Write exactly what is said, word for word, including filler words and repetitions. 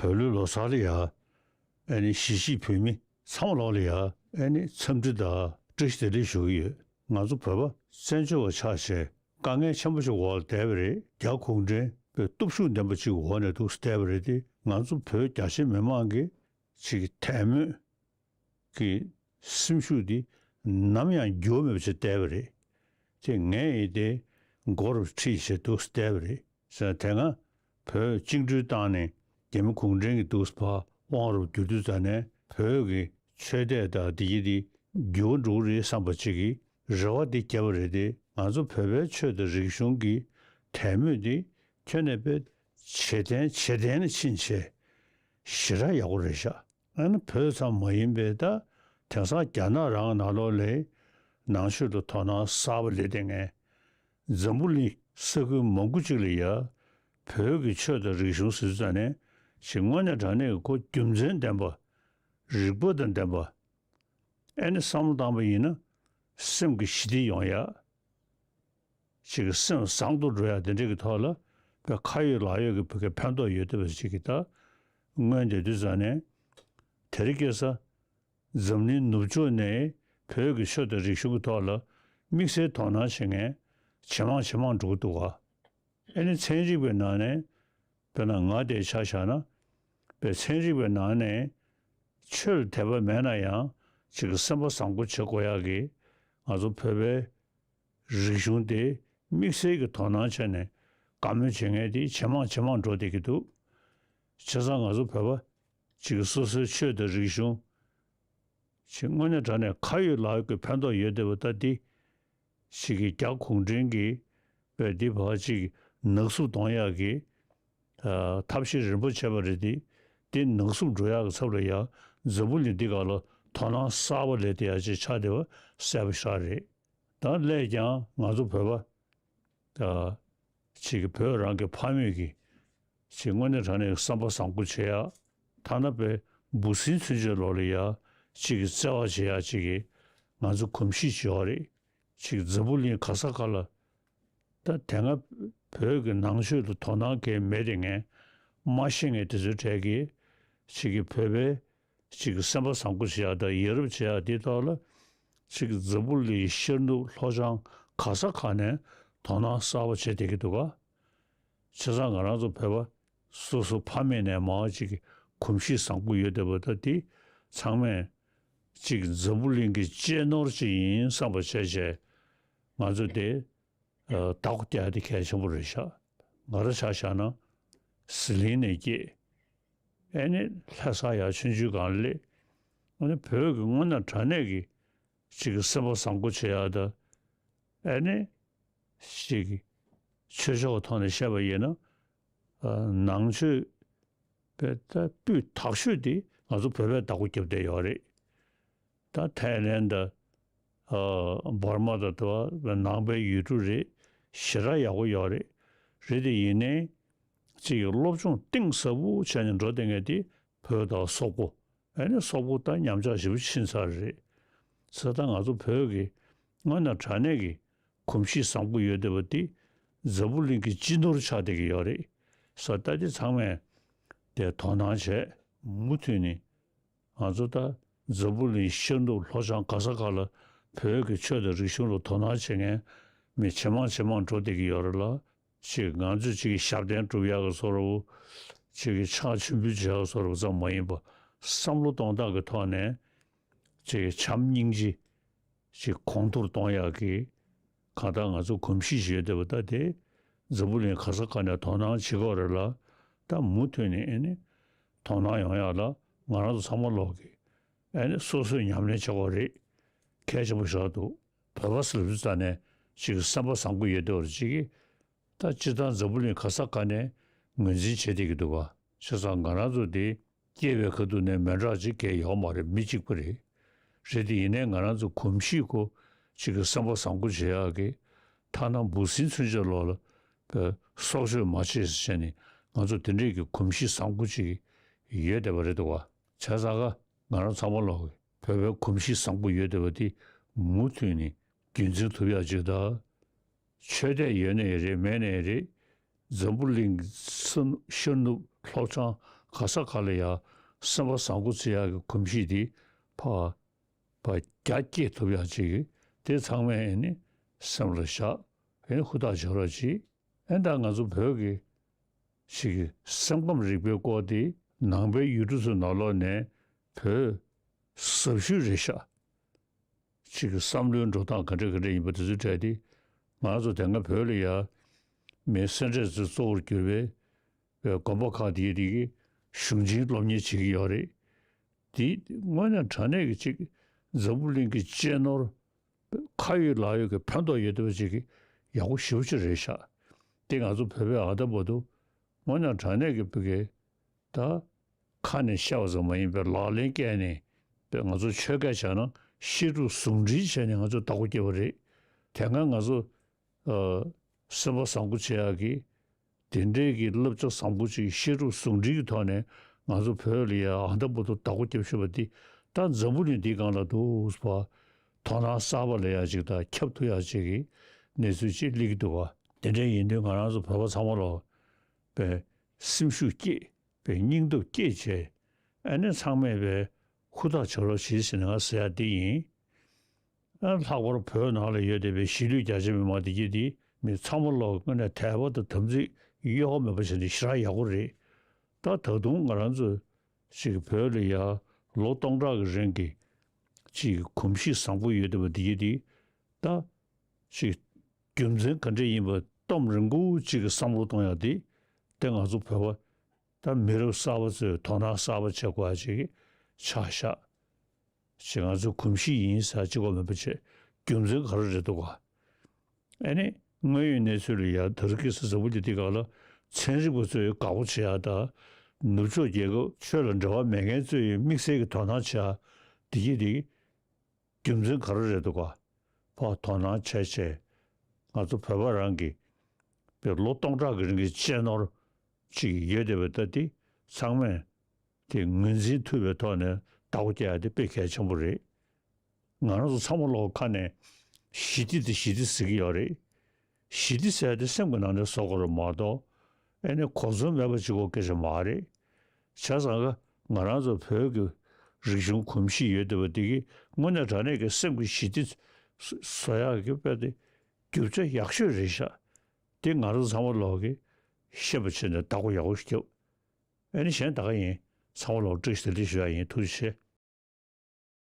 བོད་ལུགས་ལོ་གསར་ལ་ཡ། ཨ་ནི་གཞིས་བྱེས་བོད་མི་ཚང་མ་ལོག་ལ་ཡ། ཨ་ནི་འཚམས་འདྲི་དང་བཀྲ་ཤིས་བདེ་ལེགས་ཞུ་གི་ཡོད། ང་ཚོ་བོད་པ་བཙན་བྱོལ་བ་ཆགས་བྱས་དཀའ་ངལ་ཆེན་པོ་ཞིག་འོག་ལ་བསྡད་པ་རེད། རྒྱ་གུང་ཁྲན་པའི་སྟོབས་ཤུགས་ལྡན་པ་ཅིག་འོག་ནས་འདུག་བསྡད་པ་རེད་དེ། ང་ཚོ་བོད་རྒྱ་ཆེ་མི་མང་གི་ཅིག་དད་མོས་ཀྱི་སེམས་ཤུགས་འདི་ནམ་ཡང་འགྱུར་མེད་པ་ཞིག་བསྡད་པ་རེད། དེ་ངས་ཡིན་ཏེ་མགོ་རུ་ཁྲིད་བྱས་འདུག་བསྡད་པ་རེད། ཟེར་ན་དེ་སྔ་བོད་བཅིངས་འགྲོལ་བཏང་ནས་རྒྱ་མི་གུང་ཁྲན་གྱིས་འདུག་ཕར་དབང་རུ་བསྒྱུར་དུས་ཙ་ནས་བོད་ཀྱི་ཆོས་དད་དང་འདི་གྱི་འདི་འགྱུར་བ་འགྲོ་གི་རེད་བསམ་པ་ཅིག་གི་རེ་བ་འདི་བརྒྱབ་པ་རེད་དེ། ང་ཚོ་བོད་པའི་ཆོས་དང་རིག་གཞུང་གི་དད་མོས་འདི་ཁྱོན་ནས་དཔེ་ཇེ་བརྟན་ཇེ་བརྟན་ལ་ཕྱིན་བྱས་ཞེ་དྲག་ཡག་པོ་རེད་ཤག་ཨ་ནི་བོད་ཙམ་མ་ཡིན་པའི་ད་དེང་སང་རྒྱ་ནག་རང་ནང་ལོགས་ལ་ནང་ཆོས་ལ་དོ་སྣང་གསར་པ་སླེབས་བསྡད་མཁན། འཛམ་བུ་གླིང་ས་ཁུལ་མང་པོ་ཅིག་ལ་ཡ་བོད་ཀྱི་ཆོས་དང་རིག་གཞུང་ཟེར་ཙ་ནས་ཅིག་དངོས་གནས་དྲང་གནས་ཀྱི་ཁོ་རྒྱུ་མཚན་ལྡན་པ། རིག་པ་དང་ལྡན་པ། ཨ་ནི་བསམ་བློ་བཏང་པ་ཡིན་ན་སེམས་ཀྱི་ཞི་བདེ་ཡོང་ཡ། ཅིག་གི་སེམས་བཟང་དུ་འགྲོ་ཡ་དེ་འདྲ་གི་ཐོག་ལ་བོད་ཁ་ཡོད་ལག་ཡོད་ཀྱི་བོད་སྐད་ཕན་ཐོགས་ཡོད་བསྡད་པ་ཅིག་གི་ད་མངོན་བསྡད་དུས་ཙ་ནས་དེ་རིང་ཁ་སང་འཛམ་གླིང་ནུབ་ཕྱོགས་ནས་བོད་ཀྱི་ཆོས་དང་རིག་གཞུང་གི་ཐོག་ལ་དམིགས་བསལ་དོ་སྣང་བྱེད་མཁན་ཇེ་མང་ཇེ་མང་འགྲོ་གི་འདུག་ག་ཨ་ནི་ཚན་རིག་པའི་ནང་ནས་དཔེར་ན་ང་དེ་ཆ་བཞག་ན་བོད་ཚན་རིག་པའི་ནང་ནས་ཆོས་ལ་དད་པ་མེད་ན་ཡང་ཅིག་གི་སེམས་པ་བཟང་པོ་བྱེད་དགོས་ཡག་གི་ང་ཚོ་བོད་པའི་རིག་གཞུང་དེ་དམིགས་བསལ་གྱི་དོ་སྣང་བྱས་ནས་བཀའ་མོལ་བྱེད་མཁན་དེ་ཇེ་མང་ཇེ་མང་འགྲོ་བསྡད་ཀྱི་འདུག་བྱས་ཙང་ང་ཚོ་བོད་པ་ཅིག་གི་སོ་སོའི་ཆོས་དང་རིག་གཞུང་ཅིག་དངོས་གནས་དྲང་གནས་ཁ་ཡོད་ལག་ཡོད་ཀྱི་ཕན་ཐོགས་ཡོད་བསྡད་པ་ད་འདི་ཅིག་གི་རྒྱ་གུང་ཁྲན་གྱིས་བོད་འདི་བར་ཅིག་ནག་བསུབ་གཏོང་ཡག་གི་ཨ་ཐབས་ཤེས་རིམ་པ་བྱས་པ་རེད་དེ། འདི་ནག་བསུབ་འགྲོ་ཡག་གི་ཚབ་ལ་ཡ་འཛམ་བུ་གླིང་འདི་སྒང་ལ་དོ་སྣང་གསར་པ་སླེབས་བསྡད་ཡག་ཅིག་ཆགས་བསྡད་པ་གསལ་པོ་ཞེ་དྲག་རེད། ད་སླད་ཀྱང་ང་ཚོ་བོད་པ་ད་ཅིག་གི་བོད་རང་གི་ཕ་མེས་ཀྱི་ཅིག་དངོས་གནས་དྲང་གནས་བསམ་པ་བཟང་པོ་བྱེད་ཡག་ཐ་ན་དཔེ་འབུ་སྲིན་ཚུན་ཆད་ལོག་ལ་ཡ་ཅིག་གི་བརྩེ་བ་བྱེད་ཡག་ཅིག་གི་ང་ཚོ་གོམས་གཤིས་ཅིག་ཡོད་རེད། ཅིག་འཛམ་བུ་གླིང་ག་ས་ག་ལ་ད་དེ་སྔ་བོད་ཀྱི་ནང་ཆོས་ལ་དོ་སྣང་གང་ཡང་མེད་དེ་ངས་མ་ཤེས་མཁན་དེ་ཚོའི་གྲས་ཀྱིས་ཅིག་གི་བོད་པའི་ཅིག་གི་སེམས་པ་བཟང་པོ་བྱེད་ཡག་དང་ཡ་རབས་བྱེད་ཡག་དེའི་ཐོག་ལ་ཅིག་གི་འཛམ་བུ་གླིང་ཤར་ནུབ་ལྷོ་བྱང་ག་ས་ག་ནས་དོ་སྣང་གསར་པ་བྱེད་བསྡད་ཀྱི་འདུག་ག་བྱས་ཙང་ང་རང་ཚོ་བོད་པ་སོ་སོ་ཕ་མེས་ནས་མར་ཅིག་གི་གོམས་གཤིས་བཟང་པོ་ཡོད་བསྡད་པ་ད་དེ་ཚང་མས་ཅིག་འཛམ་བུ་གླིང་གི་གཅེས་ནོར་ཅིག་ཡིན་བསམ་པ་བྱས་བྱས་ང་ཚོ་དེ་ཨ་བདག་པོ་རྒྱག་ཡ་དེ་གལ་ཆེན་པོ་རེད་ཤག་ང་རང་ཆ་བཞག་ན་ཟི་ལིང་ནས་སྐྱེས། ཨ་ནི་ལྷ་ས་ཡར་ཆུང་ཆུང་སྒང་སླེབས། ཨ་ནི་བོད་ཀྱི་དངོས་གནས་དྲང་གནས་ཀྱི་ཅིག་གི་སེམས་པ་བཟང་པོ་བྱེད་ཡག་དང་། ཨ་ནི་ཅིག་གི་ཆོས་ཕྱོགས་ཀྱི་ཐོག་ནས་བཤད་པ་ཡིན་ན། ཨ་ནང་ཆོས་པའི་ད་སྤུས་དག་ཤོས་དེ་ང་ཚོ་བོད་པས་བདག་པོ་རྒྱབ་བསྡད་ཡོད་རེད། ད་ཐའི་ལེན་དང་། ཨ་འབར་མ་དང་དེ་བ་ནང་པའི་ཡུལ་གྲུ་རེད། ཞེ་དྲག་ཡག་པོ་ཡོད་རེད། རེད་དེ་ཡིན་ནའི་ཅིག་གི་སློབ་སྦྱོང་གཏིང་ཟབ་པོ་བྱས་ནས་འགྲོ་བསྡད་མཁན་དེ་བོད་དང་སོག་པོ། ཨ་ནི་སོག་པོ་ད་ཉམས་ཆག་ཞེ་པོ་ཕྱིན་ཚར་རེད། ས་ད་ང་ཚོ་བོད་ཀྱི་དངོས་གནས་དྲང་གནས་ཀྱི་གོམས་གཤིས་བཟང་པོ་ཡོད་བསྡད་པ་འདི་འཛམ་བུ་གླིང་གི་སྤྱི་ནོར་ཆགས་བསྡད་ཀྱི་ཡོད་རེད། ས་ད་འདི་ཚང་མས་དེ་དོ་སྣང་བྱས་མུ་མཐུད་ནས། ང་ཚོ་ད་འཛམ་བུ་གླིང་ཤར་ནུབ་ལྷོ་བྱང་ག་ས་ག་ལ་བོད་ཀྱི་ཆོས་དང་རིག་གཞུང་ལ་དོ་སྣང་བྱེད་མཁན་མི་ཇེ་མང་ཇེ་མང་འགྲོ་བསྡད་ཀྱི་ཡོད་རེད་ལ། ཅིག་ང་ཚོས་ཅིག་གི་ཞབས་བརྟན་སྒྲུབ་ཡག་གི་བཟོ་འདྲ་བོ། ཅིག་གི་ཕྱག་མཆོད་འབུལ་བྱེད་ཡག་གི་བཟོ་འདྲ་བོ་ཙམ་མ་ཡིན་པ། བསམ་བློ་གཏོང་སྟངས་ཀྱི་ཐོག་ནས་ཅིག་གི་བྱམས་སྙིང་རྗེ་ཅིག་གོང་མཐོར་གཏོང་ཡག་གི་གང་ལྟར་ང་ཚོ་གོམས་གཤིས་ཤིག་ཡོད་བསྡད་པ། ད་དེ་འཛམ་བུ་གླིང་ག་ས་ག་ནས་དོ་སྣང་བྱེད་ཀྱི་ཡོད་རེད་ལ། ད་མུ་མཐུད་ནས་ཨ་ནི་དོ་སྣང་ཡོང་ཡག་ལ་ང་རང་ཚོ་ཚང་མ་ལོག་གི་ཨ་ནི་སོ་སོས་ཉམས་ལེན་བྱེད་དགོས་རེད། གལ་ཆེན་པོ་ཞིག་འདུག་བོད་པ་ཟེར་ལབ་དུས་ཙ་ནས་ཅིག་གི་སེམས་པ་བཟང་པོ་ཡོད་བསྡད་པ་རེད། ཅིག་གི་ད་སྤྱིར་བཏང་འཛམ་བུ་གླིང་ག་ས་ག་ནས་ངོས་འཛིན་བྱེད་བསྡད་ཀྱི་འདུག་ག་བྱས་ཙང་ང་རང་ཚོ་འདི་སྐྱེས་པའི་ཁ་ཐུག་ནས་མི་འདྲ་ཅིག་གས་ཡོད་མ་རེད། མི་གཅིག་པ་རེད། རེད་དེ་ཡིན་ནའི་ང་རང་ཚོ་གོམས་གཤིས་ཁོ་ཅིག་གི་སེམས་པ་བཟང་པོ་བྱེད་ཡག་གི་ཐ་ན་འབུ་སྲིན་ཚུན་ཆད་ལོག་ལ་པའི་སྲོག་གཅོད་མ་བྱེད་ཟེར་བྱས་ནས་ང་ཚོ་དེ་འདྲས་ཀྱི་གོམས་གཤིས་བཟང་པོ་ཅིག་ཡོད་བསྡད་པ་རེད་འདུག་ག་བྱས་ཙང་ག་ང་རང་ཚང་མ་ལོག་གི་བོད་པའི་གོམས་གཤིས་བཟང་པོ་ཡོད་བསྡད་པ་དེ་མུ་མཐུད་ནས་རྒྱུན་འཛིན་ཐུབ་ཡག་ཅིག་དང་། ཆོས་དད་ཡོད་ནའི་རེད་མེད་ནའི་རེད། འཛམ་བུ་གླིང་ས་ཤར་ནུབ་ལྷོ་བྱང་ ག་ས་ག་ལ་ཡ་སེམས་པ་བཟང་པོ་བྱེད་ཡག་གི་གོམས་གཤིས་དེ་ཕར་ཕར་རྒྱ་བསྐྱེད་ཐུབ་ཡག་ཅིག་གི་དེ་ཚང་མས་ཨེ་ནི་སེམས་ལ་བཞག་ཨེ་ནི་ཧུར་ཐག་བྱེད་རོགས་གྱིས། ཨེ་ད་ང་ཚོ་བོད་ཀྱི་ཅིག་གི་སེམས་ཁམས་རིག་པའི་སྐོར་དེ་ནང་པའི་ཡུལ་གྲུ་ཚོའི་ནང་ལོགས་ནས་བོད་ཟབ་ཤོས་རེད་ཤག་ཅིག་གི་བསམ་བློའི་འགྲོ་སྟངས་ག་འདྲ་ག་འདྲ་ཡིན་པ་དེ་ཚོའི་གྲས་དེ་ང་ཚོ་དེ་སྔ་བོད་ལ་ཡ་མི་སེ་འབྲས་ཚོས་གཙོ་བོར་གྱུར་པའི་དགོན་པ་ཁག་དེའི་རིགས་ཀྱི་གཞུང་ཆེན་སློབ་གཉེར་བྱེད་ཀྱི་ཡོད་རེད། དེ་དངོས་གནས་དྲང་གནས་ཀྱི་ཅིག་འཛམ་བུ་གླིང་གི་གཅེས་ནོར་ཁ་ཡོད་ལག་ཡོད་ཀྱི་ཕན་ཐོགས་ཡོད་བསྡད་པ་ཅིག་གི་ཡག་པོ་ཞེ་པོ་ཅིག་རེད་ཤག་དེ་ང་ཚོ་བོད་པའི་ཨ་ད་བར་དུ་དངོས་གནས་དྲང་གནས་ཀྱི་བོད་ཀྱི་ད་ཁ་ནས་བཤད་པ་ཙམ་མ་ཡིན་པའི་ལག་ལེན་བཀལ་ནས་པའི་ང་ཚོ་ཆོས་སྐད་བྱས་ན་བཤད་སྒྲུབ་ཟུང་འབྲེལ་བྱས་ནས་ང་ཚོ་བདག་པོ་བརྒྱབ་པ་རེད། དེ་སྔ་ང་ཚོ་ཨ་སེམས་པ་བཟང་པོ་བྱེད་ཡག་གི་དེ་འདྲའི་གི་བསླབ་བྱ་བཟང་པོ་ཅིག་བཤད་སྒྲུབ་ཟུང་འབྲེལ་གྱི་ཐོག་ནས་ང་ཚོ་བོད་ལ་ཡ་ཨ་ད་བར་དུ་བདག་པོ་བརྒྱབ་བཞིན་པ་འདི་ད་འཛམ་བུ་གླིང་འདིའི་སྒང་ལ་འདུག་པ་དོ་སྣང་གསར་པ་ལ་ཡ་ཅིག་དང་ཁྱབ་ཐུབ་ཡག་ཅིག་གི་གནས་ཚུལ་ཅིག་སླེབས་ཀྱི་འདུག་པ། དེ་འདྲ་ཡིན་དུས་ང་རང་ཚོ་བོད་པ་ཚང་མ་ལོ་པའི་སེམས་ཤུགས་བསྐྱེད། པའི་སྙིང་སྟོབས་བསྐྱེད་བྱས། ཨ་ནི་ཚང་མས་པའི་ཧུར་ཐག་བྱེད་རོགས་བྱེད་ཟེར་ནས་ང་ཟེར་ཡ་འདི་ཡིན། ཨ་ལྷག་པར་བོད་ནང་ལ་ཡོད་བསྡད་པའི་གཞིས་ལུས་རྒྱ་ཆེ་མི་མང་འདི་གྱད་འདི་མི་ཚང་མ་ལོག་དངོས་གནས་དད་པ་དང་དམ་ཚིག་གཡོ་བ་མེད་པ་བྱས་ནས་ཞེ་དྲག་ཡག་པོ་རེད། ད་ད་དུང་ང་རང་ཚོ་ཅིག་བོད་ལ་ཡ་ལོ་སྟོང་ཕྲག་གི་རིང་གི་ཅིག་གོམས་གཤིས་བཟང་པོ་ཡོད་བསྡད་པ་འདི་གྱད་འདི་ད་ཅིག་རྒྱུ་མཚན་ག་འདྲ་ཡིན་པ་སྟོབས་རིང་པོ་ཅིག་གི་བསམ་བློ་གཏོང་ཡ་འདི་དེ་ང་ཚོ་བོད་པ་ད་མི་རབས་གསར་པ་ཚོས་དོ་སྣང་གསར་པ་བྱེད་དགོས་ཡ་ཅིག་ཆགས་ཤག་ཅིག་ང་ཚོའི་གོམས་གཤིས་ཡིན་ཟེར་གཅིག་པོ་མིན་པ་བྱས་རྒྱུ་མཚན་ག་རེ་རེད་འདུག་ག་ཨ་ནི་དངོས་ཡོད་གནས་ཚུལ་ལ་ཡ་ད་རེས་ཀྱི་ས་འཛམ་བུ་གླིང་འདི་སྒང་ལ་ཚན་རིག་པ་ཚོས་དགའ་པོ་བྱེད་ཡ་དང་ནུབ་ཕྱོགས་རྒྱལ་ཁབ་ཆོས་ལ་འབྲེལ་བ་མེད་མཁན་ཚོས་དམིགས་བསལ་གྱི་དོ་སྣང་བྱེད་ཡ་འདི་གྱད་འདི། རྒྱུ་མཚན་ག་རེ་རེད་འདུག་ག་ཕར་དོ་སྣང་བྱས་བྱས། ང་ཚོ་བོད་པ་རང་གི་པའི་ལོ་སྟོང་ཕྲག་གི་རིང་གི་གཅེས་ནོར་ཅིག་ཡོད་བསྡད་པ་ད་འདི་ཚང་མས་དེ་ངོས་འཛིན་ཐུབ་པའི་ཐོག་ནས་བདག་པོ་རྒྱག་ཡ་དེ་དཔེ་གལ་ཆེན་པོ་རེད། ང་རང་ཚོ་ཚང་མ་ལོག་ཁ་ནས་ཞི་བདེ་དེ་ཞི་བདེ་ཟེར་གྱི་ཡོད་རེད། ཞི་བདེ་ཟེར་ཡ་དེ་སེམས་ཀྱི་ནང་ནས་བཟོ་དགོས་རེད་མ་གཏོགས་ཨེ་ནི་གོ་མཚོན་མེད་པ་ཅིག་གོ་སྐད་ཆ་མ་རེད། བྱས་ཙང་ཀ་ང་རང་ཚོ་བོད་ཀྱི་རིག་གཞུང་གོམས་གཤིས་ཡོད་བསྡད་པ་འདི་གིས་དངོས་གནས་དྲང་གནས་ཀྱི་སེམས་ཀྱི་ཞི་བདེ་བཟོ་ཡག་གི་དཔེ་དེ་རྒྱུ་ཆ་ཡག་ཤོས་རེད་ཤག་དེ་ང་རང་ཚོ་ཚང་མ་ལོག་གིས་ཤེས་པ་བྱས་ནས་བདག་པོ་ཡག་པོ་ཞིག་རྒྱབ། ཨེ་ནི་གཞན་ད་ག་ཡིན། ཚང་མ་ལོག་བཀྲ་ཤིས་བདེ་ལེགས་ཞུ་ཡག་ཡིན། ཐུགས་རྗེ་ཆེ།